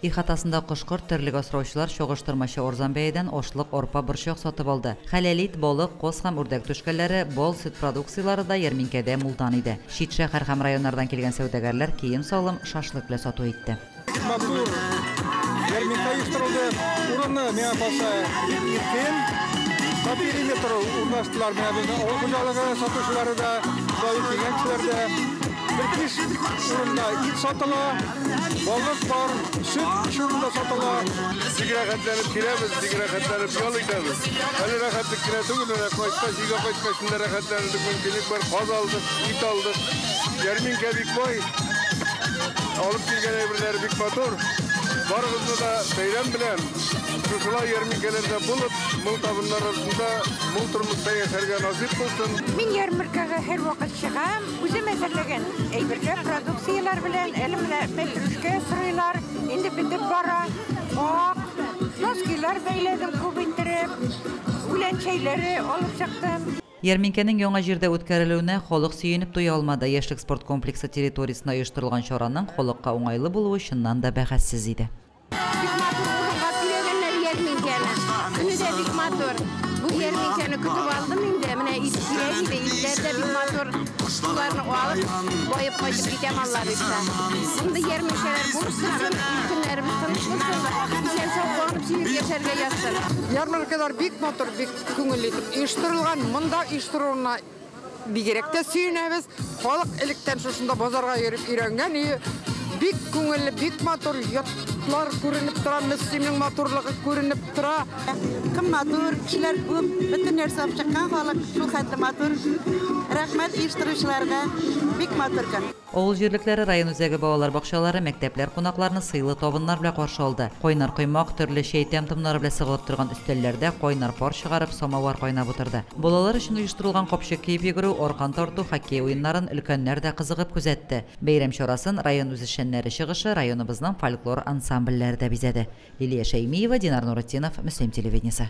Ихатасында кош-корт, терлек асраучылар чагыштырмача арзан бәядән ашлык, арпа, борчак сатып алды. Хәләл ит, балык, коз һәм үрдәк түшкәләре, бал, сөт продукцияләре дә ярминкәдә мулдан иде. Чит шәһәр һәм районнардан килгән сәүдәгәрләр кием-салым, шашлык белән сату итте. Бик матур ярминкә оештырылды. Урыны, миңа калса, бик иркен. По периметру урнаштылар менә безнең авыл хуҗалыгы сатучылары да, шулай ук килгән кешеләр дә. Бер биш урында ит сатыла, балык бар, сөт биш урында сатыла. Бик рәхәтләнеп киләбез, бик рәхәтләнеп ял итәбез. Әле рәхәтлек кенә түгел, менә кайткач, өйгә кайткач та рәхәтләнерлек мөмкинлек бар. Каз алдык, ит алдык. Ярминкә бик бай. Алып килгән әйберләре бик матур. Барыгызны да бәйрәм белән, шушылай ярминкәләрдә булып, мул табыннар арасында мул тормышта яшәргә насыйп булсын. Мин ярмаркага һәрвакыт чыгам. Үзем әзерләгән әйберләр, продукцияләр белән. Әле менә мәтрүшкә сорыйлар, инде бетеп бара. Ак, носкилар бәйләдем күп иттереп, үлән чәйләре алып чыктым. Ярминкәнең яңа җирдә үткәрелүенә халык сөенеп туя алмады. Яшьлек спорт комплексы территориясендә оештырылган чараның халыкка уңайлы булуы чыннан да бәхәссез иде. Бик матур урынга көйләгәннәр ярминкәне. Көне дә бик матур. Бу ярминкәне көтеп алдым инде. Менә ит кирәк иде, итләр дә бик матур. Шуларны алып, баеп кайтып китәм, Алла боерса. Мондый ярминкәләр булып торсын, ил-көннәребез тыныч булсын, исән-сау куанып сөенеп яшәргә язсын. Ярмаркалар бик матур, бик күңелле итеп оештырылган. Монда оештыруына бигрәк тә сөенәбез. Халык электән шушында базарга йөреп өйрәнгән. Бик күңелле, бик матур йортлар күренеп тора, Мөслимнең матурлыгы күренеп тора. Кем матур, кешеләр күп, бөтен нәрсә алып чыккан халык, шул хәтле матур. Рәхмәт оештыручыларга, бик матур көн. Авыл җирлекләре, район үзәге балалар бакчалары, мәктәпләр кунакларны сыйлы табыннар белән каршы алды. Кайнар коймак, төрле чәй тәм-томнары белән сыгылып торган өстәлләрдә кайнар пар чыгарып, самовар кайнап утырды. Балалар өчен оештырылган капчык киеп йөгерү, аркан тарту, хоккей уеннарын өлкәннәр дә кызыгып күзәтте. Бәйрәм чарасын район үзешчәннәре чыгышы, районыбызның фольклор ансамбльләре дә бизәде. Лилия Шәймиева, Динар Нуретдинов, Мөслим телевидениесе.